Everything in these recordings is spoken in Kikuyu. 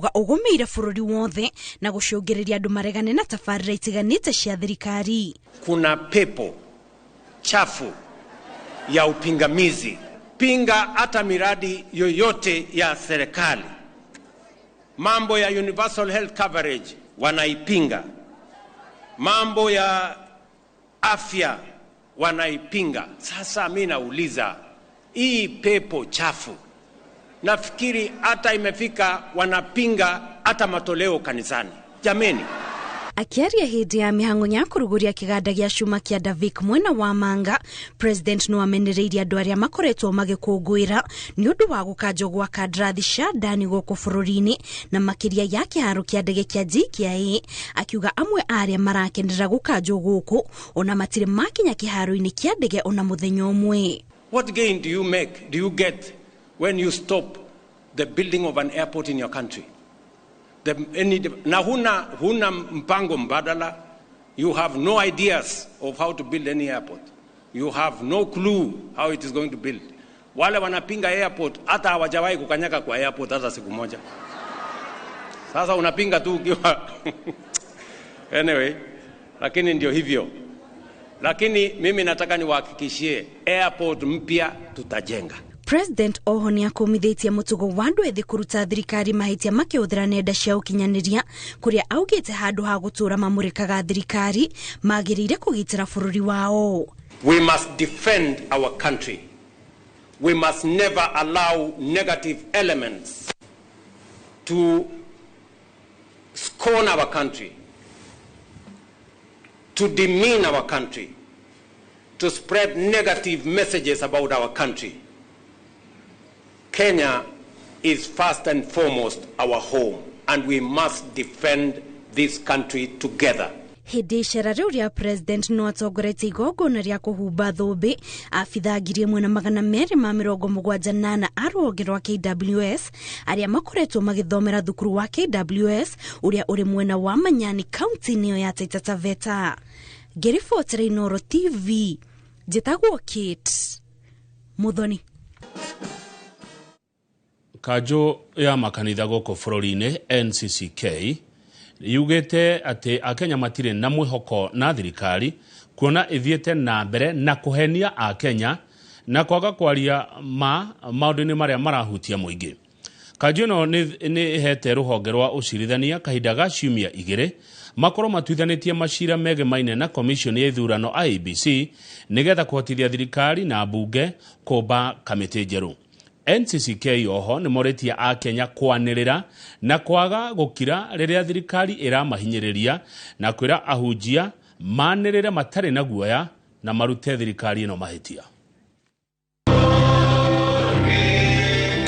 Ũgũmĩire bũrũri wothe na gũcũngĩrĩria andũ maregane na tabarĩra itiganĩte cia thirikari. Kuna pepo chafu ya upingamizi, pinga hata miradi yoyote ya serikali. Mambo ya universal health coverage wanaipinga, mambo ya afya wanaipinga. Sasa mi nauliza, hii pepo chafu nafikiri hata imefika wanapinga hata matoleo kanisani. Jameni. Akiaria hĩndĩ ya mĩhang'o ya kũrugũria kĩganda gĩa cuma kĩa Davik mwena wa Manga, President no amenereirie andũ arĩa makoretwo magĩkũngũĩra nĩ ũndũ wa gũkanjwo gwa kandarathi cia ndani gũkũ bũrũri-inĩ na makĩria ya kĩharo kĩa ndege kĩa JKIA, akiuga amwe a arĩa marakenera gũkanjwo gũkũ ona matirĩ makinya kĩharo-inĩ kĩa ndege ona mũthenya ũmwe. What gain do you make, do you get when you stop the building of an airport in your country? Na huna mpango mbadala. You have no ideas of how to build any airport. You have no clue how it is going to build. Wale wanapinga airport hata hawajawahi kukanyaka kwa airport hata siku moja. Sasa unapinga tu ukiwa anyway, lakini ndio hivyo. Lakini mimi nataka niwahakikishie airport mpya tutajenga. President oho nĩ akũmithĩtie mũtugo wa andũ ethĩ kũruta thirikari mahĩtia makĩhũthĩra nenda cia ũkinyanĩria kũrĩa augĩte handũ ha gũtũũra mamũrĩkaga thirikari magĩrĩire kũgitĩra bũrũri wao. We must defend our country. We must never allow negative elements to scorn our country, to demean our country, to spread negative messages about our country. Kenya is first and foremost our home, and we must defend this country together. Hĩndĩ icera rĩu rĩa President no atongoretie igongona rĩa kũhumba thũmbĩ abithaa 1274 a rũhonge rwa KWS arĩa makoretwo magĩthomera thukuru wa KWS ũrĩa ũrĩ mwena wa Manyani kaunti-inĩ ĩyo ya Taita Taveta. Ngĩribotera Inooro TV, njĩtagwo Kate Muthoni. Kanjũ ya makanitha gũkũ bũrũri-inĩ NCCK yugĩte atĩ Akenya matirĩ na mwĩhoko na thirikari kuona ĩthiĩte na mbere na kũhenia Akenya na kwaga kwaria ma maũndũ-inĩ marĩa marahutia mũingĩ. Kanjũ ĩno nĩ ĩhete rũhonge rwa ũcirithania kahinda ga ciumia 2 makorwo matuithanĩtie macira megemaine na commission ya ithurano IEBC nĩgetha kũhotithia thirikari na mbunge kũmba kamĩtĩ njerũ. NCCK oho nĩ morĩtie Akenya kwanĩrĩra na kwaga gũkira rĩrĩa thirikari ĩramahinyĩrĩria na kwĩra ahunjia manĩrĩre matarĩ na guoya na marute thirikari ĩno mahĩtia.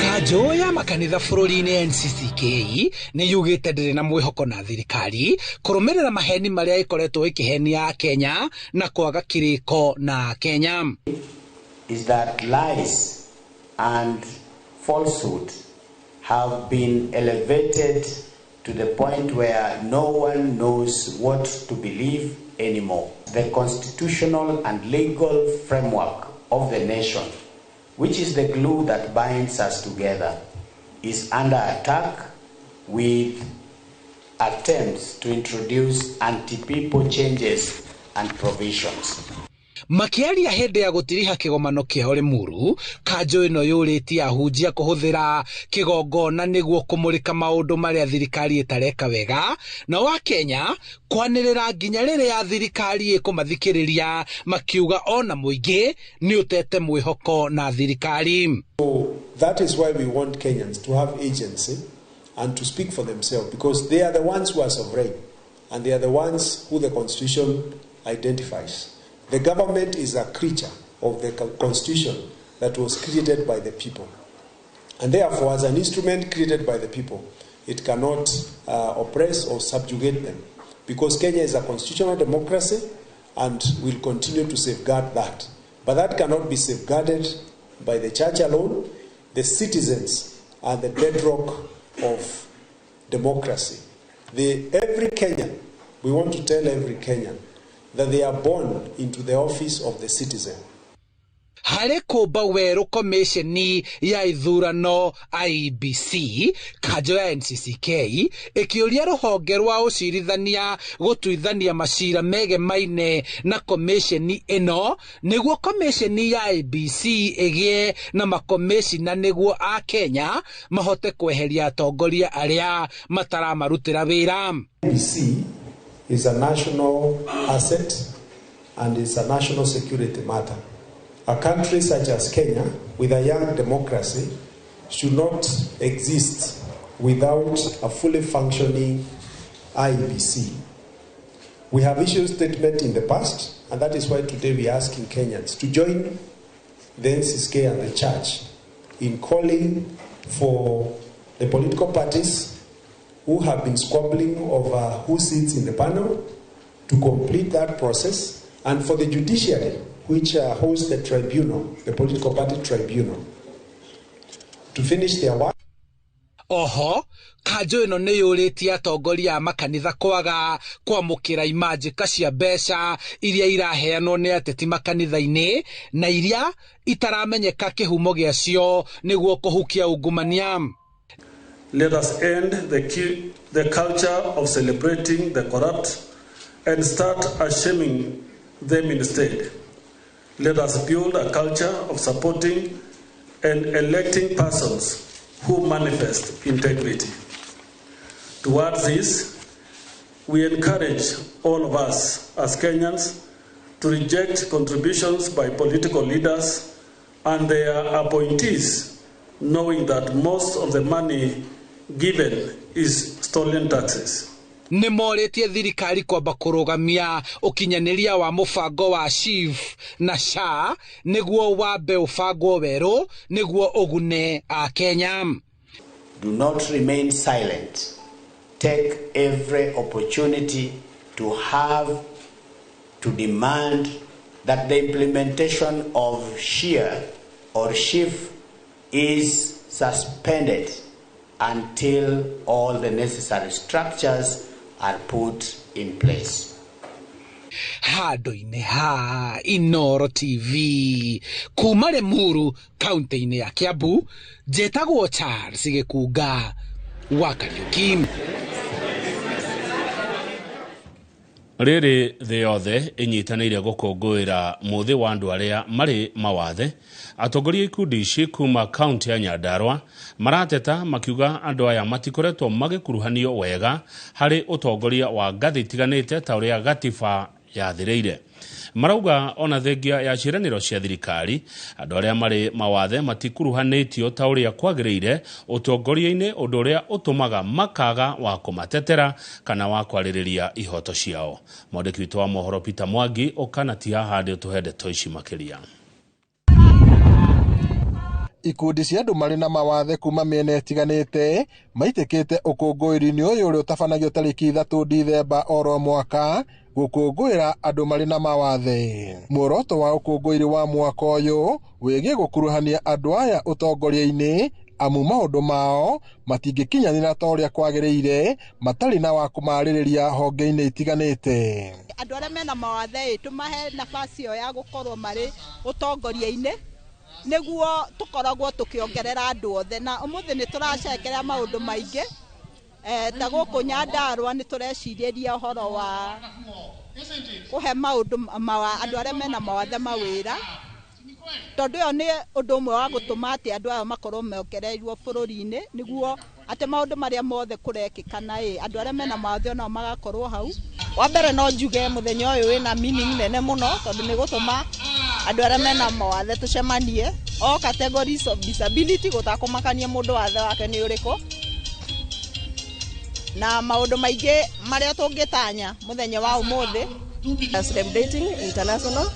Kanjũ ya makanitha bũrũri-inĩ NCCK nĩ yugĩte ndĩrĩ na mwĩhoko na thirikari kũrũmĩrĩra maheni marĩa ĩkoretwo ĩkĩhenia Akenya na kwaga kĩrĩko na Akenya. Is that lies and falsehood have been elevated to the point where no one knows what to believe anymore. The constitutional and legal framework of the nation, which is the glue that binds us together, is under attack with attempts to introduce anti-people changes and provisions. Makiaria hĩndĩ ya gũtiriha kĩgomano kĩao Limuru, kanjũ ĩno yũrĩtie ahunjia kũhũthĩra kĩgongona nĩguo kũmũrĩka maũndũ marĩa thirikari ĩtareka wega, na wa Kenya kwanĩrĩra nginya rĩrĩa thirikari ĩkũmathikĩrĩria, makiuga ona mũingĩ nĩ ũtete mwĩhoko na thirikari. So that is why we want Kenyans to have agency and to speak for themselves, because they are the ones who are sovereign and they are the ones who the constitution identifies. The government is a creature of the constitution that was created by the people. And therefore, as an instrument created by the people, it cannot oppress or subjugate them. Because Kenya is a constitutional democracy and will continue to safeguard that. But that cannot be safeguarded by the church alone. The citizens are the bedrock of democracy. Every Kenyan, we want to tell every Kenyan that they are born into the office of the citizen. Harĩ kũmba werũ komĩceni ya ithurano IEBC, kanjũ ya NCCK ĩkĩũria rũhonge rwa ũcirithania gũtuithania macira megemaine na komĩceni ĩno nĩguo komĩceni ya IEBC ĩgĩe na makomĩcina nĩguo a Kenya mahote kweheria atongoria arĩa mataramarutĩra wĩra. IEBC is a national asset and it's a national security matter. A country such as Kenya, with a young democracy, should not exist without a fully functioning IEBC. We have issued statement in the past, and that is why today we are asking Kenyans to join the NCCK and the church in calling for the political parties who have been squabbling over who sits in the panel to complete that process, and for the judiciary, which hosts the tribunal, the political party tribunal, to finish their work. Oho, kanjũ ĩno nĩ yũrĩtie atongoria a makanitha kwaga kwamũkĩra imanjĩka cia mbeca iria iraheanwo nĩ ateti makanitha-inĩ na iria itaramenyeka kĩhumo gĩacio nĩguo kũhukia ungumania. Let us end the culture of celebrating the corrupt and start shaming them instead. Let us build a culture of supporting and electing persons who manifest integrity. Towards this, we encourage all of us as Kenyans to reject contributions by political leaders and their appointees, knowing that most of the money given is stolen taxes. Nĩ morĩtie thirikari kwamba kũrũgamia ũkinyanĩria wa mũbango wa SHIF na SHA nĩguo wambe ũbangwo werũ nĩguo ũgune a Kenya. Do not remain silent. Take every opportunity to have to demand that the implementation of SHIA or SHIF is suspended until all the necessary structures are put in place. Handũ-inĩ ha Inooro TV kuma Limuru kaunti-inĩ ya Kiambu, njĩtagwo Charles Gĩkunga wa Kariuki. Rĩrĩ thĩ yothe ĩnyitanĩire gũkũngũĩra mũthĩ wa andũ arĩa marĩ mawathe. Atongoria ikundi ici kuma kaunti ya Nyandarua marateta makiuga andũ aya matikoretwo magĩkuruhanio wega harĩ ũtongoria wa ngathĩ itiganĩte ta ũrĩa gatiba yathĩrĩire. Marauga ona thengia ya ciĩranĩro cia thirikari andũ arĩa marĩ mawathe matikuruhanĩtio ta ũrĩa kwagĩrĩire ũtongoria-inĩ, ũndũ ũrĩa ũtũmaga makaga wa kũmatetera kana wa kwarĩrĩria ihoto ciao. Mwandĩki witũ wa mohoro Peter Mwangi ũkana ti haha ndĩ ũtũhe ndeto ici makĩria. Ikundi cia andũ marĩ na mawathe kuma mĩena ĩtiganĩte maitĩkĩte ũkũngũĩri-inĩ ũyũ ũrĩa ũtabanagio tarĩki 3 Dithemba oro mwaka gũkũngũĩra andũ marĩ na mawathe. Muoroto wa ũkũngũĩri wa mwaka ũyũ wĩgiĩ gũkuruhania andũ aya ũtongoria-inĩ amu maũndũ mao matingĩkinyanĩra ta ũrĩa kwagĩrĩire matarĩ na wa kũmarĩrĩria honge-inĩ itiganĩte. Andũ arĩa mena mawathe tũmahe nafasi ĩyo ya gũkorwo marĩ ũtongoria-inĩ nĩguo tũkoragwo tũkĩongerera andũ othe, na ũmũthĩ nĩ tũracerekera maũndũ maingĩ. Ta gũkũ Nyandarua nĩ tũrecirĩria ũhoro wa kũhe maũndũ andũ arĩa mena mawathe mawĩra, tondũ ĩyo nĩ ũndũ ũmwe wa gũtũma atĩ andũ aya makorwo mongereirwo bũrũri-inĩ, nĩguo atĩ maũndũ marĩa mothe kũrekĩka na andũ arĩa mena mawathe onao magakorwo hau. Wa mbere no njuge mũthenya ũyũ wĩna meaning nene mũno tondũ nĩ gũtũma andũ arĩa mena mawathe tũcemanie, all categories of disability, gũtakũmakania mũndũ wathe wake nĩ ũrĩkũ, na maũndũ maingĩ marĩa tũngĩtanya mũthenya wa ũmũthĩ. Celebrating International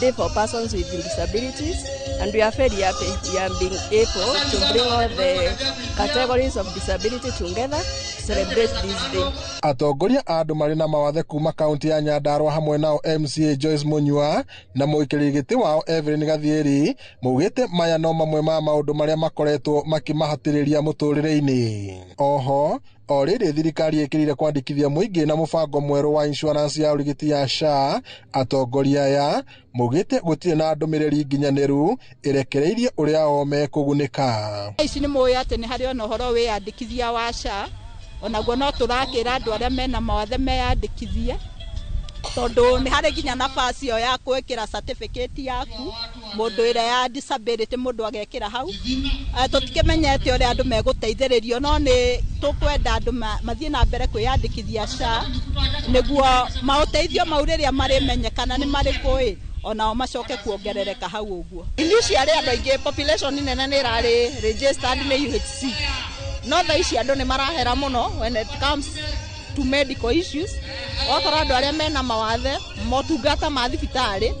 Day for Persons with Disabilities, and we are very happy we are being able to bring all the categories of disability together to celebrate this day. Atongoria a andũ marĩ na mawathe kuma kaunti ya Nyandarua hamwe nao MCA Joyce Munyua na mũikarĩri gĩtĩ wao Evelyn Gathieri maugĩte maya no mamwe ma maũndũ marĩa makoretwo makĩmahatĩrĩria mũtũrĩre-inĩ. Oho O rĩrĩ thirikari ĩkĩrĩire kwandĩkithia mũingĩ na mũbango mwerũ wa insurance ya ũrigiti ya SHA, atongoria aya maugĩte gũtirĩ na ndũmĩrĩri nginyanĩru ĩrekereirie ũrĩa o mekũgunĩka. Ici nĩ mũĩ atĩ nĩ harĩ ona ũhoro wĩyandĩkithia wa SHA, onaguo no tũrakĩra andũ arĩa mena mawathe meyandĩkithie, tondũ nĩ harĩ nginya nafasi ĩyo ya gwĩkĩra certificate yaku mũndũ ĩrĩa ya disability mũndũ agekĩra hau. Tũtikĩmenyete ũrĩa andũ megũteithĩrĩrio, no nĩ tũkwenda andũ mathiĩ na mbere kwĩyandĩkithia SHA nĩguo maũteithio mau rĩrĩa marĩmenyekana nĩ marĩkũ ĩ onao macoke kuongerereka hau ũguo. Initially andũ aingĩ population nene nĩ ĩrarĩ registered nĩ UHC, no thaa ici andũ nĩ marahera mũno when it comes to medical issues. Wakora andũ arĩa mena mawathe motungata ma thibitarĩ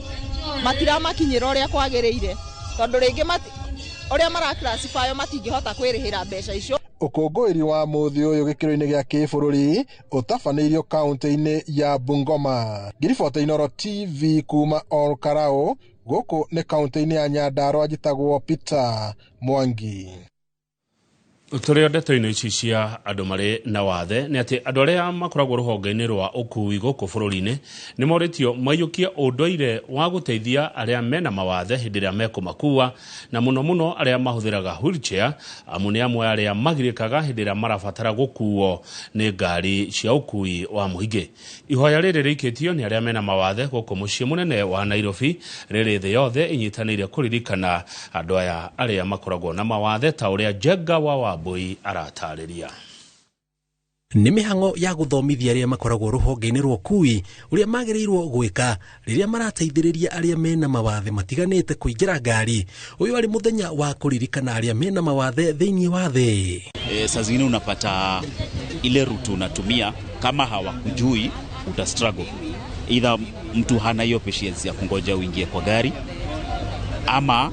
matiramakinyĩra ũrĩa kwagĩrĩire, tondũ rĩngĩ ũrĩa maraclassify matingĩhota kwĩrĩhĩra mbeca icio. Ũkũngũĩri wa mũthĩ ũyũ gĩkĩro-inĩ gĩa kĩbũrũri ũtabanĩirio kaunti-inĩ ya Bungoma. Ngiribota Inooro TV kuma Ol Kalou, gũkũ nĩ kaunti-inĩ ya Nyandarua, njĩtagwo Peter Mwangi. Tũrĩ o ndeto-inĩ ici cia andũ marĩ na wathe nĩ atĩ andũ arĩa makoragwo rũhonge-inĩ rwa ũkui gũkũ bũrũri-inĩ nĩ morĩtio maiyũkie ũndũire wa gũteithia arĩa mena mawathe hĩndĩ ĩrĩa mekũmakua, na mũno mũno arĩa mahũthĩraga wheelchair, amu nĩ amwe arĩa magirĩkaga hĩndĩ ĩrĩa marabatara gũkuo nĩ ngari cia ũkui wa mũingĩ. Ihoya rĩrĩ rĩikĩtio nĩ arĩa mena mawathe gũkũ mũciĩ mũnene wa Nairobi, rĩrĩ thĩ yothe ĩnyitanĩire kũririkana andũ aya arĩa makoragwo na mawathe ta ũrĩa Njenga wa Wambui aratarĩria. Nĩ mĩhang'o ya gũthomithia arĩa makoragwo rũhonge-inĩ rwa ũkui ũrĩa magĩrĩirwo gwĩka rĩrĩa marateithĩrĩria arĩa mena mawathe matiganĩte kũingĩra ngari. Ũyũ arĩ mũthenya wa kũririkana arĩa mena mawathe thĩinĩ wa thĩ. Saa zingine unapata ile route unatumia kama hawakujui uta struggle. Either mtu hana hiyo patience ya kungoja uingie kwa gari, ama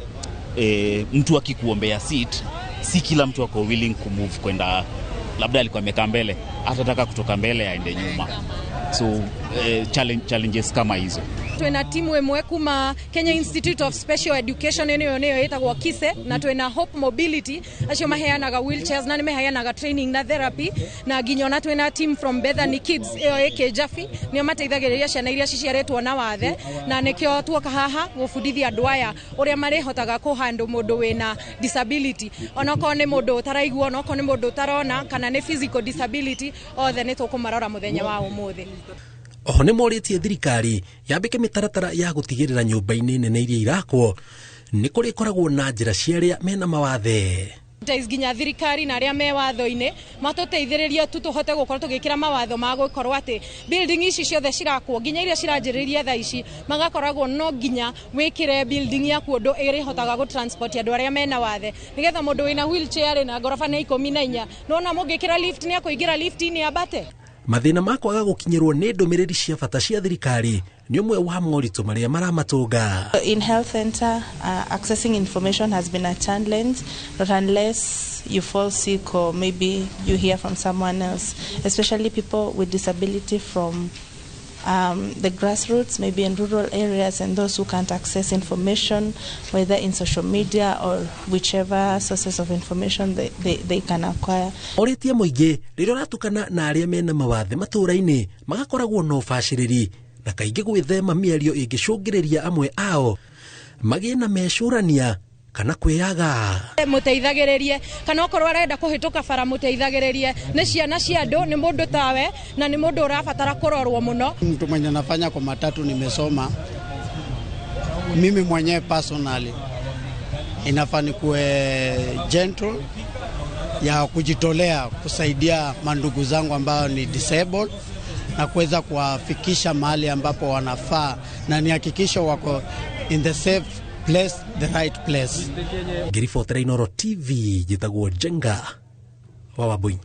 mtu akikuombea seat, si kila mtu ako willing kumove kwenda, labda alikuwa amekaa mbele, atataka kutoka mbele aende nyuma. So challenges kama hizo. Twina timu ĩmwe kuma Kenya Institute of Special Education ĩno nĩyo ĩtagwo KISE, na twina Hope Mobility acio maheanaga wheelchairs na nĩmaheanaga training na therapy, na nginya ona twina team from Bethany Kids ĩyo ĩ Kĩjabi nĩo mateithagĩrĩria ciana iria ciciarĩtwo na wathe, na nĩkĩo tuoka haha gũbundithia andũ aya ũrĩa marĩhotaga kũhandle mũndũ wĩna disability, onokorwo nĩ mũndũ ũtaraigua, onokorwo nĩ mũndũ ũtarona, kana nĩ physical disability, othe nĩ tũkũmarora mũthenya wa ũmũthĩ. Oho nĩ morĩtie thirikari yambĩke mĩtaratara ya gũtigĩrĩra nyũmba-inĩ nene iria irakwo nĩ kũrĩkoragwo na njĩra cia arĩa mena mawathe. Nginya thirikari na arĩa me watho-inĩ matũteithĩrĩrie tu tũhote gũkorwo tũgĩkĩra mawatho ma gũkorwo atĩ building ici ciothe cirakwo nginya iria ciranjĩrĩria thaa ici magakoragwo no nginya wĩkĩre building yaku ũndũ ĩrĩhotaga gũ transport andũ arĩa mena wathe, nĩgetha mũndũ wĩna wheelchair na ngoroba nĩ 14 nona mũngĩkĩra lift nĩ akũingĩra lift-inĩ ambate. Mathĩna ma kwaga gũkinyĩrwo nĩ ndũmĩrĩri cia bata cia thirikari nĩ ũmwe wa moritũ marĩa maramatũnga. In health center, accessing information has been a challenge, not unless you fall sick or maybe you hear from someone else, especially people with disability from the grassroots, maybe in rural areas, and those who can't access information, whether in social media or whichever sources of information they can acquire. Orĩtie mũingĩ rĩrĩa ũratukana na arĩa mena mawathe matũũra-inĩ magakoragwo na ũbacĩrĩri na kaingĩ gwĩthema mĩario ĩngĩcũngĩrĩria amwe ao magĩe na mecũrania kana kwĩyaga. Mũteithagĩrĩrie, kana okorwo arenda kũhĩtũka bara mũteithagĩrĩrie, nĩ ciana cia andũ, nĩ mũndũ tawe na nĩ mũndũ ũrabatara kũrorwo mũno. Mtu mwenye anafanya kwa matatu nimesoma mimi mwenyewe personally, inafaa nikuwe gentle ya kujitolea kusaidia mandugu zangu ambao ni disabled na kuweza kuwafikisha mahali ambapo wanafaa, na nihakikishe wako in the safe place, the right place. Ngĩribotera Inooro TV njĩtagwo Njenga wa Wambui.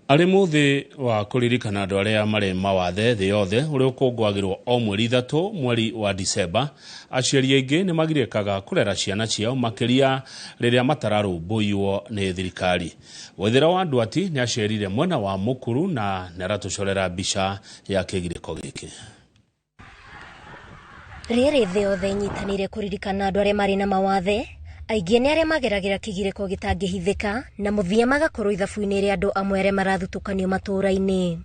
Arĩ mũthĩ wa kũririkana andũ arĩa marĩ mawathe thĩ yothe ũrĩa ũkũngũagĩrwo o mweri 3 mweri wa Disemba, aciari aingĩ nĩ magirĩkaga kũrera ciana ciao makĩria rĩrĩa matararũmbũiywo nĩ thirikari. Waithera wa Ndwati nĩ acerire mwena wa Mũkuru na nĩ aratũcorera mbica ya kĩgirĩko gĩkĩ. Rĩrĩ thĩ yothe ĩnyitanĩire kũririkana andũ arĩa marĩ na mawathe, Aingĩ nĩ arĩa mageragĩra kĩgirĩko gĩtangĩhithĩka na mũthia magakorwo ithabu-inĩ rĩa andũ amwe arĩa marathutũkanio matũũra-inĩ.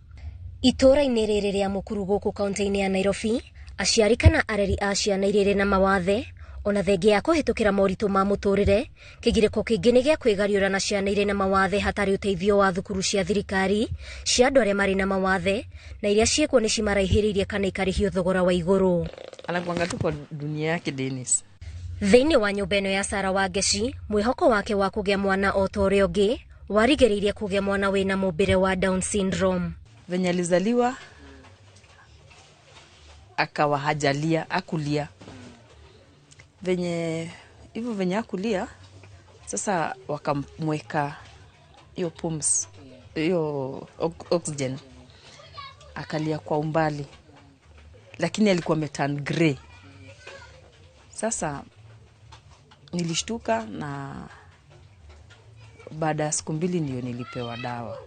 Itũũra-inĩ rĩrĩ rĩa Mũkuru gũkũ kaunti-inĩ ya Nairobi, aciari kana areri a ciana iria irĩ na mawathe ona thengia ya kũhĩtũkĩra moritũ ma mũtũrĩre, kĩgirĩko kĩngĩ nĩ gĩa kwĩgariũra na ciana irĩ na mawathe hatarĩ ũteithio wa thukuru cia thirikari cia andũ arĩa marĩ na mawathe na iria ciĩkuo nĩ cimaraihĩrĩirie kana ikarĩhio thogora wa igũrũ. Anakuanga tu kwa dunia yake Dennis. Thĩinĩ wa nyũmba ĩno ya Sara Wangeci, mwĩhoko wake wa kũgĩa mwana o ta ũrĩa ũngĩ warigĩrĩirie kũgĩa mwana wĩna mũmbĩre wa Down syndrome. Venye alizaliwa akawa hajalia, akulia. Venye hivyo venye akulia, sasa wakamweka hiyo pumps, hiyo oxygen. Akalia kwa umbali, lakini alikuwa ameturn grey. Sasa nilishtuka na baada ya siku mbili ndio nilipewa dawa.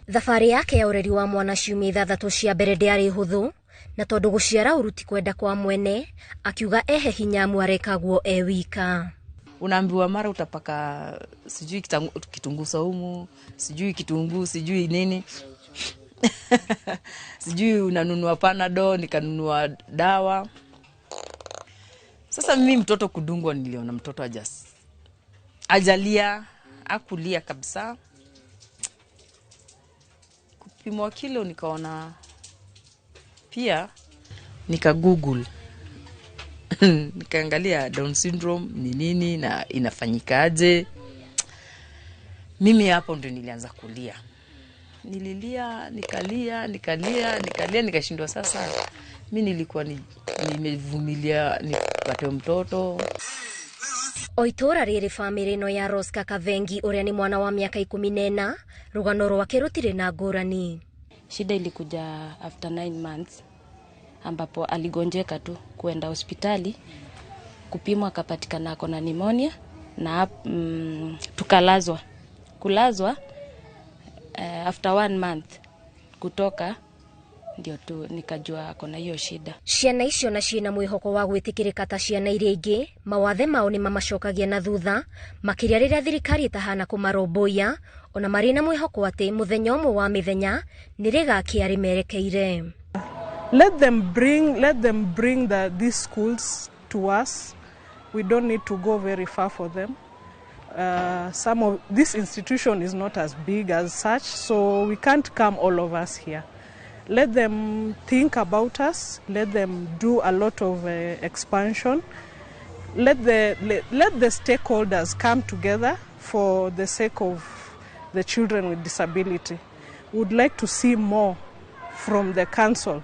Thabarĩ yake ya ũreri wa mwana ciumia ithathatũ cia mbere ndĩarĩ hũthũ, na tondũ gũciara ũruti kwenda kwa mwene, akiuga ehe hinya amu arekagwo e wika. Unaambiwa mara utapaka sijui kitunguu saumu, sijui kitunguu, sijui nini. Sijui unanunua Panadol, nikanunua dawa. Sasa mimi mtoto kudungwa niliona mtoto ajalia, akulia kabisa. Kupimwa kilo nikaona pia, nika Google. Nikaangalia Down syndrome ni nini na inafanyikaje. Mimi hapo ndio nilianza kulia. Nililia, nikalia, nikalia, nikalia, nikashindwa sasa. Mimi nilikuwa nimevumilia nipate mtoto. O itũũra rĩrĩ bamĩrĩ ĩno ya Rosca Kavengi ũrĩa nĩ mwana wa miaka 14, rũgano rwake rũtirĩ na ngũrani. Shida ilikuja after 9 months ambapo aligonjeka tu kuenda hospitali kupimwa akapatikana ako na pneumonia na tukalazwa. Kulazwa after 1 month kutoka ndio tu nikajua ako na hiyo shida. Ciana icio na ciina mwĩhoko wa gwĩtĩkĩrĩka ta ciana iria ingĩ, mawathe mao nĩ mamacokagia na thutha, makĩria rĩrĩa thirikari ĩtahana kũmarũmbũiya, ona marĩ na mwĩhoko atĩ mũthenya ũmwe wa mĩthenya nĩ rĩgakĩa rĩmerekeire. Let them bring these schools to us. We don't need to go very far for them. Some of this institution is not as big as such, so we can't come all of us here. Let them think about us. Let them do a lot of expansion. Let the stakeholders come together for the sake of the children with disability. We would like to see more from the council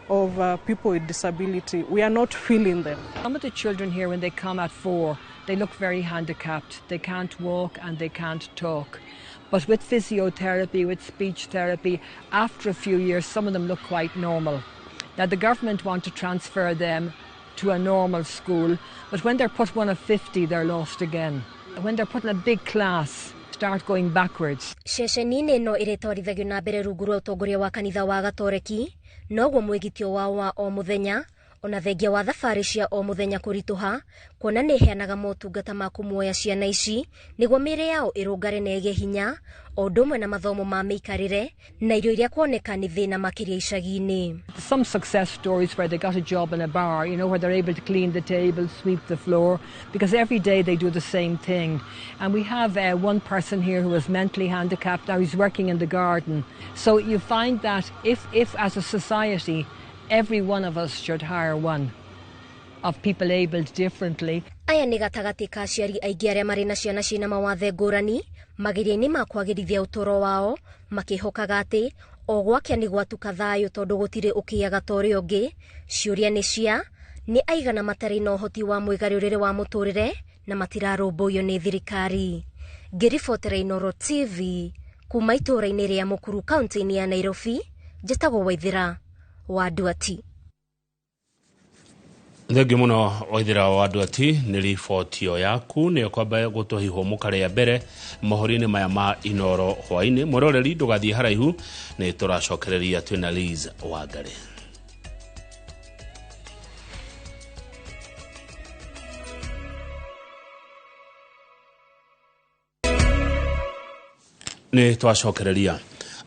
of people with disability. We are not feeling them. Some of the children here, when they come at 4, they look very handicapped. They can't walk and they can't talk. But with physiotherapy, with speech therapy, after a few years, some of them look quite normal. Now, the government want to transfer them to a normal school, but when they're put one of 50, they're lost again. When they're put in a big class, start going backwards. Ceceni-inĩ ĩno ĩrĩtwarithagio na mbere rungu rwa ũtongoria wa kanitha wa Gatoreki, noguo mwĩgitio wao wa o mũthenya, ona thengia wa thabarĩ cia o mũthenya kũritũha, kuona nĩ ĩheanaga motungata ma kũmuoya ciana ici nĩguo mĩĩrĩ yao ĩrũngare na ĩgĩe hinya, o ũndũ ũmwe na mathomo ma mĩikarĩre na irio iria kuoneka nĩ thĩna makĩria icagi-inĩ. Some success stories where they got a job in a bar, you know, where they're able to clean the table, sweep the floor, because every day they do the same thing. And we have one person here who is mentally handicapped, now he's working in the garden. So you find that if as a society, every one of us should hire one of people abled differently. Aya nĩ gatagatĩ ka aciari aingĩ arĩa marĩ na ciana ciĩna mawathe ngũrani mageria-inĩ ma kwagĩrithia ũtũũro wao, makĩhokaga atĩ o gwakĩa nĩ gwatuka thayũ tondũ gũtirĩ ũkĩaga ta ũrĩa ũngĩ. Ciũria nĩ cia nĩ aigana matarĩ na ũhoti wa mwĩgarũrĩre wa mũtũrĩre na matirarũmbũiyo nĩ thirikari. Ngĩribotera Inooro TV kuma itũũra-inĩ rĩa Mũkuru kaunti-inĩ ya Nairobi, njĩtagwo Waithĩra wa Nduati. Thengiũ mũno Waithĩra wa Nduati nĩ riboti ĩyo yaku nĩyo kwamba gũtũhe mũkare ya mbere mohoro-inĩ maya ma Inooro hwaĩ-inĩ. Mwĩroreri ndũgathiĩ haraihu, nĩ tũracokereria twĩna Liz Wangari. Nĩ twacokereria.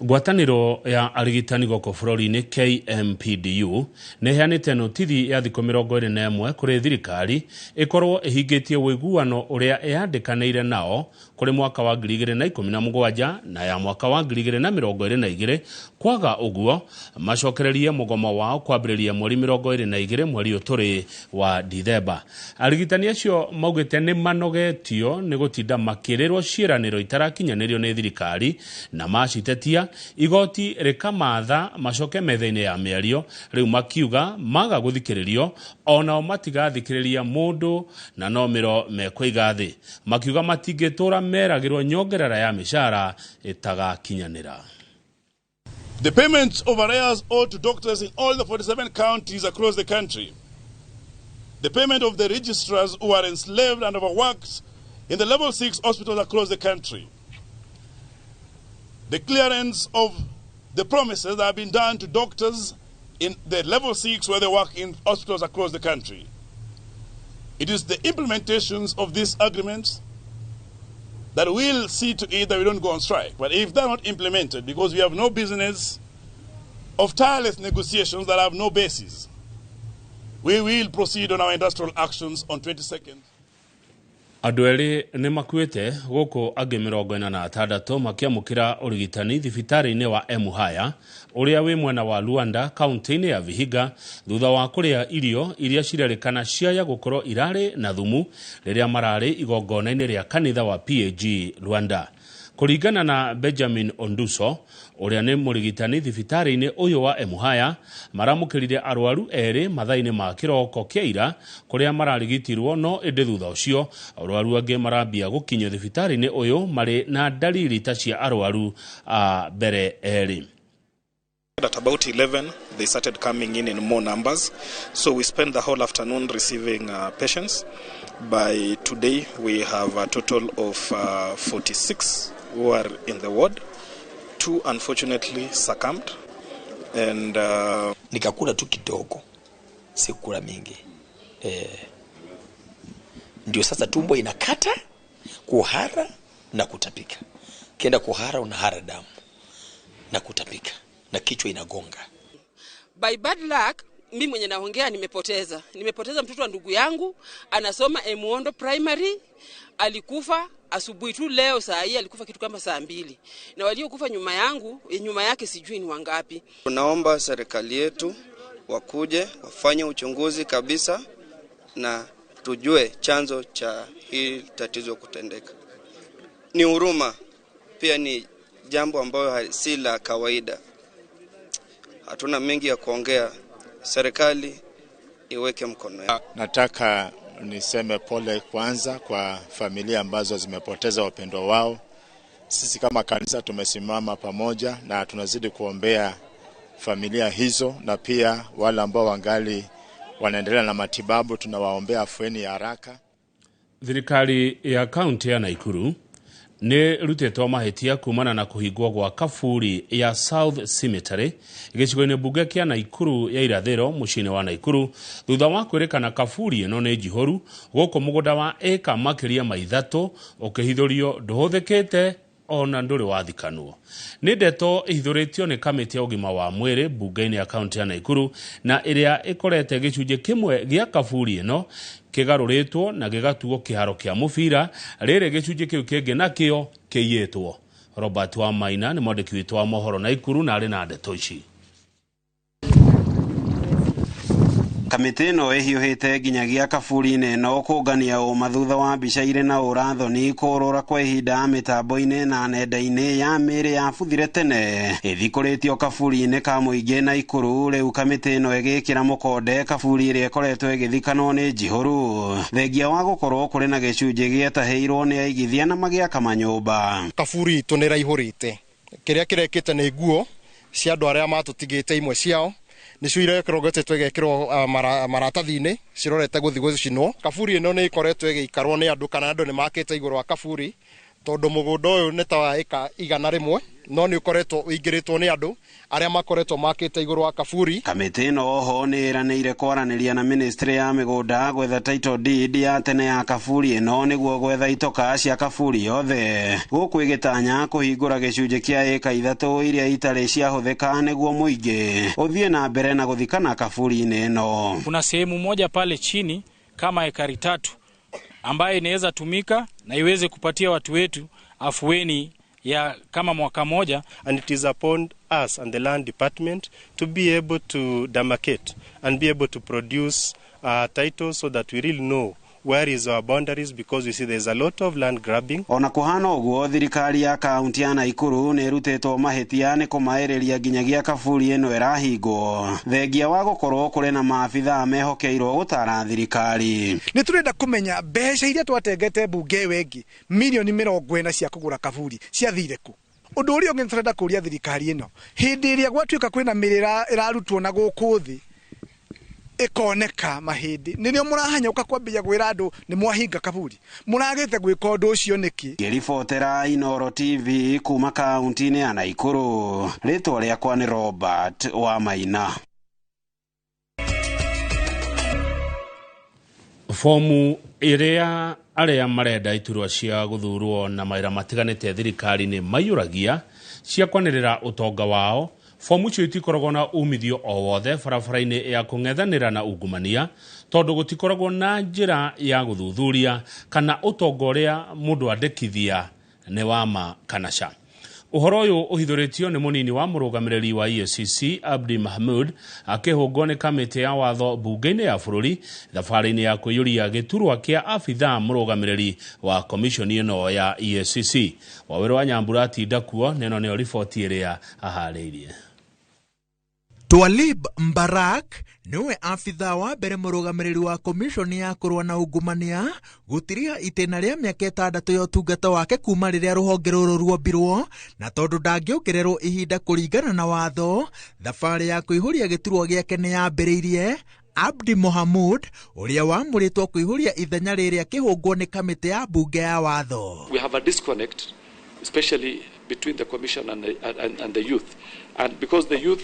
Ngwatanĩro ya arigitani gũkũ bũrũri-inĩ KMPDU nĩ ĩheanĩte notithi ya thikũ 21 kũrĩ thirikari ĩkorwo ĩhingĩtie ũiguano ũrĩa ĩyandĩkanĩire nao kũrĩ mwaka wa 2017 na ya mwaka wa 2022. Kwaga ũguo, macokererie mũgomo wao kwambĩrĩria mweri 22 mweri ũyũ wa Dithemba. Arigitani acio maugĩte nĩ manogetio nĩ gũtinda makĩrĩrwo ciĩranĩro itarakinyanĩrio nĩ thirikari na macitetia igoti rĩkamatha macoke metha-inĩ ya mĩario. Rĩu makiuga maga gũthikĩrĩrio onao matigathikĩrĩria mũndũ na no mĩro mekũiga thĩ. Makiuga matingĩtũra meragĩrwo nyongerera ya mĩcara ĩtagakinyanĩra. The payments of arrears owed to doctors in all the 47 counties across the country. The payment of the registrars who are enslaved and overworked in the level 6 hospitals across the country. The clearance of the promises that have been done to doctors in the level 6 where they work in hospitals across the country. It is the implementations of these agreements that will see to it that we don't go on strike. But if they're not implemented, because we have no business of tireless negotiations that have no basis, we will proceed on our industrial actions on 22nd. Andũ erĩ nĩ makuĩte gũkũ angĩ 46 makĩamũkĩra ũrigitani thibitarĩ-inĩ wa Emuhaya ũrĩa wĩ mwena wa Luanda kaunti-inĩ ya Vihiga thutha wa kũrĩa irio iria cirerĩkana ciaya gũkorwo irarĩ na thumu rĩrĩa mararĩ igongona-inĩ rĩa kanitha wa PAG Luanda. Kũringana na Benjamin Onduso ũrĩa nĩ mũrigitani thibitarĩ-inĩ ũyũ wa Emuhaya, maramũkĩrire arwaru erĩ mathaa-inĩ ma kĩroko kĩa ira kũrĩa mararigitirwo, no ĩndĩ thutha ũcio arwaru angĩ marambia gũkinyio thibitarĩ-inĩ ũyũ marĩ na dalili ta cia arwaru a mbere erĩ. At about 11, they started coming in more numbers. So we spent the whole afternoon receiving patients. By today, we have a total of 46 who are in the ward. 2 unfortunately succumbed. And nikakula tu kidogo, sikula mingi. Ndio sasa tumbo inakata, kuhara na kutapika. Kienda kuhara unahara damu na kutapika na kichwa inagonga. By bad luck, mimi mwenye naongea nimepoteza. Nimepoteza mtoto wa ndugu yangu, anasoma Emuondo Primary, alikufa asubuhi tu leo saa hii, alikufa kitu kama saa 2. Na waliokufa nyuma yangu, nyuma yake sijui ni wangapi. Tunaomba serikali yetu wakuje wafanye uchunguzi kabisa na tujue chanzo cha hii tatizo kutendeka. Ni huruma, pia ni jambo ambayo si la kawaida. Hatuna mengi ya kuongea, serikali iweke mkono yao. Nataka niseme pole kwanza kwa familia ambazo zimepoteza wapendwa wao. Sisi kama kanisa tumesimama pamoja na tunazidi kuombea familia hizo, na pia wale ambao wangali wanaendelea na matibabu tunawaombea afueni ya haraka. Thirikari ya kaunti ya Nakuru nĩ rutĩtwo mahĩtia kumana na kũhingwo gwa kaburi ya South Cemetery gĩcigo-inĩ mbunge kĩa Nakuru ya irathĩro mũciĩ-inĩ wa Nakuru thutha wa kwĩrĩkana kaburi ĩno nĩ njihũru gũkũ mũgũnda wa ĩka makĩria ma 3 ũkĩhithũrio ndũhũthĩkĩte ona ndũrĩ wathikanwo. Nĩ ndeto ĩhithũrĩtio nĩ kamĩtĩ ya ũgima wa mwĩrĩ mbunge-inĩ ya kaunti ya Nakuru na ĩrĩa ĩkorete gĩcunjĩ kĩmwe gĩa kaburi ĩno kĩgarũrĩtwo na gĩgatuo kĩharo kĩa mũbira, rĩrĩ gĩcunjĩ kĩu kĩngĩ nakĩo kĩiyĩtwo. Robert Wamaina nĩ mwandĩki witũ wa mohoro Nakuru na arĩ na ndeto ici. Kamĩtĩ ĩno ĩhiũhĩte nginyagia kaburi-inĩ ĩno kũngania ũma thutha wa mbica irĩ na ũrathoni kũrũra kwa ihinda mĩtambo-inĩ na nenda-inĩ ya mĩĩrĩ yabuthire tene ĩthikũrĩtio kaburi-inĩ ka mũingĩ Nakuru. Rĩu kamĩtĩ ĩno ĩgĩkĩra mũkonde kaburi ĩrĩa ĩkoretwo ĩgĩthikanwo nĩ njihũru thengia wa gũkorwo kũrĩ na gĩcunjĩ gĩetahĩirwo nĩ aigithia na magĩaka manyũmba. Kaburi itũ nĩ ĩraihũrĩte, kĩrĩa kĩrekĩte nĩ nguo cia andũ arĩa matũtigĩte imwe ciao nĩcio irekĩrwo igekĩrwo maratathi-inĩ cirorete gũthiĩ gũcinwo. Kaburi ĩno nĩ ĩkoretwo ĩgĩikarwo nĩ andũ kana andũ nĩ makĩte igũrũ wa kaburi Tondũ mũgũnda ũyũ nĩ ta wa ĩka 100 no nĩ ũkoretwo ũingĩrĩtwo nĩ andũ arĩa makoretwo makĩte igũrũ wa kaburi. Kamĩtĩ ĩno oho nĩ ĩranĩire kwaranĩria na ministry ya mĩgũnda gwetha title deed ya tene ya kaburi ĩno nĩguo gwetha itoka cia kaburi yothe gũkũ ĩgĩtanya kũhingũra gĩcunjĩ kĩa ĩka 3 iria itarĩ ciahũthĩka nĩguo mũingĩ ũthiĩ na mbere na gũthikana kaburi-inĩ ĩno. Kuna sehemu moja pale chini kama ekari 3 ambayo inaweza tumika na iweze kupatia watu wetu afueni ya kama mwaka moja. And it is upon us and the land department to be able to demarcate and be able to produce titles so that we really know where is our boundaries, because we see there's a lot of land grabbing. Ona kuhana ũguo thirikari ya kaunti ya Nakuru nĩ ĩrutĩtwo mahĩtia nĩ kũmaĩrĩria nginyagia kaburi ĩno ĩrahingwo thengia wa gũkorwo kũrĩ na maabithaa mehokeirwo gũtara thirikari. Nĩ tũrenda kũmenya mbeca iria twatengete mbunge ĩyo ĩngĩ milioni 40 cia kũgũra kaburi ciathire kũ. Ũndũ ũrĩa ũngĩ tũrenda kũria thirikari ĩno, hĩndĩ ĩrĩa gwatuĩka kwĩna mĩrĩ ĩrarutwo na gũkũ thĩ ĩkoneka mahĩndĩ, nĩrĩo mũrahanyũka kwambia gwĩra andũ nĩ mwahinga kaburi, mũragĩte gwĩka ũndũ ũcio nĩkĩ? Ngĩribotera Inooro TV kuma kaunti-inĩ ya Nakuru, rĩtwa rĩakwa nĩ Robert wa Maina. Fomu ĩrĩa arĩa marenda iturwa cia gũthurwo na mawĩra matiganĩte thirikari-inĩ maiyũragia cia kwanĩrĩra ũtonga wao. Fomu icio itikoragwo na umithio o wothe barabara-inĩ ya kũng'ethanĩra na ungumania tondũ gũtikoragwo na njĩra ya gũthuthuria kana ũtonga ũrĩa mũndũ andĩkithia nĩ wa ma kana ca. Ũhoro ũyũ ũhithũrĩtio nĩ mũnini wa mũrũgamĩrĩri wa EACC Abdi Mahmud akĩhũngwo nĩ kamĩtĩ ya watho mbunge-inĩ ya bũrũri thabarĩ-inĩ ya kũiyũria gĩturwa kĩa abithaa mũrũgamĩrĩri wa komishoni ĩno ya EACC. Wawĩra wa Nyambura atinda kuo neno nĩyo riboti ĩrĩa aharĩirie. Twalib Mbarak niwe afitha wa mbere mũrũgamĩrĩri wa komishoni ya kũrũa na ungumania gũtiriha itĩna rĩa mĩaka 6 ya ũtungata wake kuma rĩrĩa rũhonge rũrũ ruombirwo, na tondũ ndangĩongererwo ihinda kũringana na watho, thabarĩ ya kũihũria gĩturwa gĩake nĩ yambĩrĩirie. Abdi Mohamud ũrĩa wamũrĩtwo kũihũria ithenya rĩrĩa akĩhũngwo nĩ kamĩtĩ ya mbunge ya watho. We have a disconnect especially between the commission and the youth, and because the youth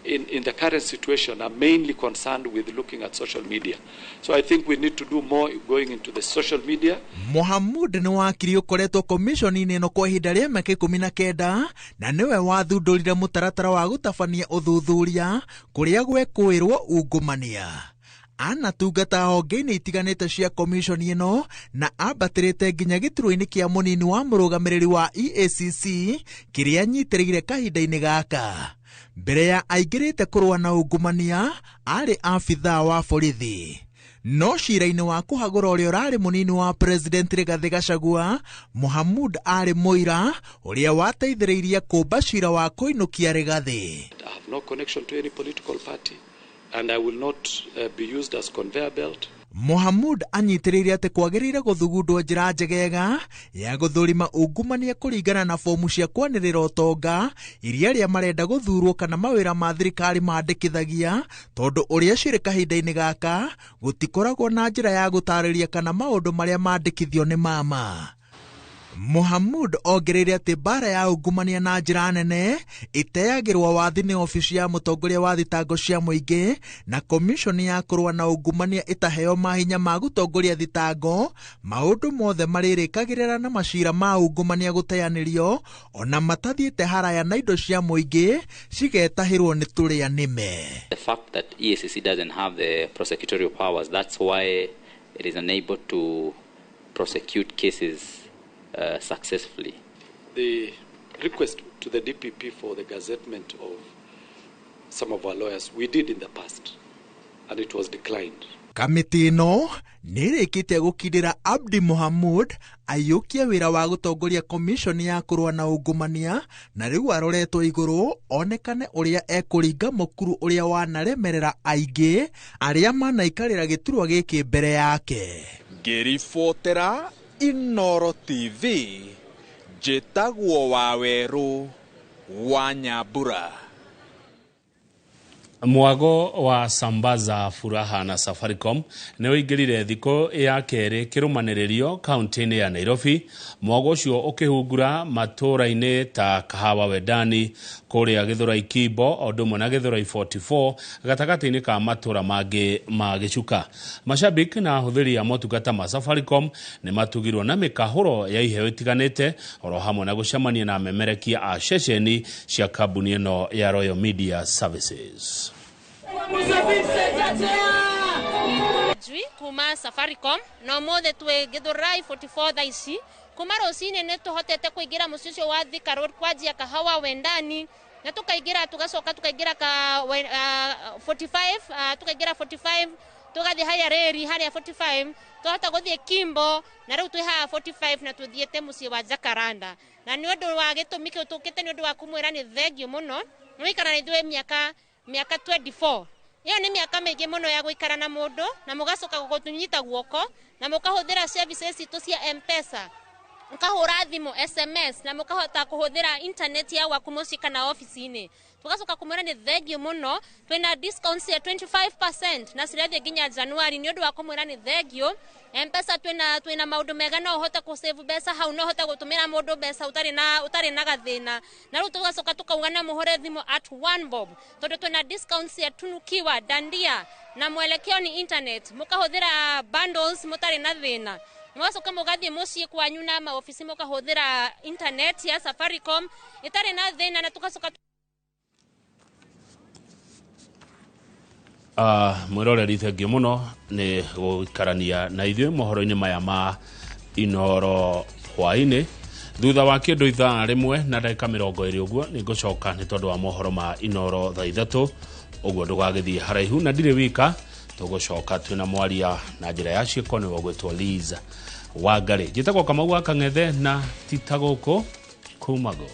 in the current situation are mainly concerned with looking at social media. So I think we need to do more going into the social media. Mohamud nĩ wakiri ũkoretwo komishoni-inĩ ĩno kwa ihinda rĩa mĩaka 19 na nĩwe wathundũrire mũtaratara wa gũtabania ũthuthuria kũrĩa gwekũĩrwo ungumania. Anatungata honge-inĩ itiganĩte cia komishoni ĩno na ambatĩrĩte nginya gĩturwa-inĩ kĩa mũnini wa mũrũgamĩrĩri wa EACC kĩrĩa anyitĩrĩire kahinda-inĩ gaka. Mbere ya aingĩrĩte kũrũa na ungumania arĩ abithaa wa borithi. No cira-inĩ wa kũhagũra ũrĩa ũrarĩ mũnini wa president Rigathĩ Gachagua, Mohamud arĩ mũira ũrĩa wateithĩrĩirie kũmba cira wa kũinũkia Rigathĩ. I have no connection to any political party and I will not be used as conveyor belt. Mohamud anyitĩrĩire atĩ kwagĩrĩire gũthugundwo njĩra njegega ya gũthũrima ungumania kũringana na fomu cia kwanĩrĩra ũtonga iria arĩa marenda gũthurwo kana mawĩra ma thirikari mandĩkithagia, tondũ ũrĩa cirĩ kahinda-inĩ gaka gũtikoragwo na njĩra ya gũtarĩria kana maũndũ marĩa mandĩkithio nĩ mama. Mohamud ongereire atĩ mbara ya ungumania na njĩra nene ĩteagĩrwo wathi nĩ obici ya mũtongoria wa thitango cia mũingĩ na komishoni ya kũrũa na ungumania ĩtaheo mahinya ma gũtongoria thitango, maũndũ mothe marĩrĩkagĩrĩra na macira ma ungumania gũteanĩrio ona matathiĩte haraya na indo cia mũingĩ cigetahĩrwo nĩ tũrĩa nĩme. The fact that EACC doesn't have the prosecutorial powers, that's why it is unable to prosecute cases successfully. The request to the DPP for the gazettement of some of our lawyers we did in the past and it was declined. Kamĩtĩ ĩno nĩ ĩrĩkĩtie gũkindĩra Abdi Mohamud aiyũkie wĩra wa gũtongoria komishoni ya kũrũa na ungumania na rĩu aroretwo igũrũ onekane ũrĩa ekũringa mũkuru ũrĩa wanaremerera aingĩ arĩa manaikarĩra gĩturwa gĩkĩ mbere yake. Ngĩribotera Inooro TV, njĩtagwo Wawerũ wa Nyambura. Mwago wa Sambaza Furaha na Safaricom nĩ ũingĩrire thikũ ya kerĩ kĩrũmanĩrĩrio kaunti-inĩ ya Nairobi. Mwago ũcio ũkĩhungura matũũra-inĩ ta Kahawa Wendani, kũrĩa Gĩthũrai Kimbo, o ũndũ ũmwe na Gĩthũrai 44 gatagatĩ-inĩ ka matũũra mangĩ ma gĩcuka. Mashabik na ahũthĩri a motungata ma Safaricom nĩ matugirwo na mĩkahũro ya iheo itiganĩte oro hamwe na gũcemania na amemerekia a ceceni cia kambuni ĩno ya Royal Media Services. Njui kuma Safaricom na ũmũthĩ twĩ Gĩthũrai 44 thaa ici. Kuma rũcinĩ nĩ tũhotete kũingĩra mũciĩ ũcio wa Thika Road kwanjia Kahawa Wendani na tukaingĩra tugacoka tukaingĩra ka 45, tukaingĩra 45 tugathiĩ haya rĩri harĩa 45, twahota gũthiĩ Kimbo na rĩu twĩ haha 45 na tũthiĩte mũciĩ wa Jacaranda. Na nĩ ũndũ wa gĩtũmi kĩu tũkĩte nĩ ũndũ wa kũmwĩra nĩ thengiũ mũno nĩ gũikara na ithuĩ mĩaka 24. Ĩyo nĩ mĩaka mĩingĩ mũno ya gũikara na mũndũ na mũgacoka gũtũnyita guoko na mũkahũthĩra services citũ cia M-Pesa, mũkahũra thimũ, SMS na mũkahota kũhũthĩra internet ya gwaku mũciĩ kana ofici-inĩ. Tũgacoka kũmwĩra nĩ thengiũ mũno, twĩna discounts ya 25% na cirathiĩ nginya January nĩ ũndũ wa kũmwĩra nĩ thengiũ. M-Pesa twĩna maũndũ mega, no ũhote kũ-save mbeca hau, no ũhote gũtũmĩra mũndũ mbeca ũtarĩ na gathĩna. Na rĩu tũgacoka tũkauga na mũhũre thimũ at 1 bob tondũ twĩna discounts ya Tunukiwa, Dandia na Mwelekeo ni internet, mũkahũthĩra bundles mũtarĩ na thĩna. Mũgacoka mũgathiĩ mũciĩ kwanyu na maobici mũkahũthĩra internet ya Safaricom ĩtarĩ na thĩna na tũgacoka. Mwĩroreri, thengiũ mũno nĩ gũikarania na ithuĩ mohoro-inĩ maya ma Inoro hwaĩ-inĩ. Thutha wa kĩndũ 1:20 ũguo nĩ ngũcoka nĩ tondũ wa mohoro ma Inoro 3:00 ũguo ndũgagĩthiĩ haraihu na ndirĩ wika, tũgũcoka twĩna mwaria na njĩra ya ciĩko nĩwe ũgwĩtwo Liz Wangari. Njĩtagwo Kamau wa Kang'ethe na tita gũkũ kumagwo.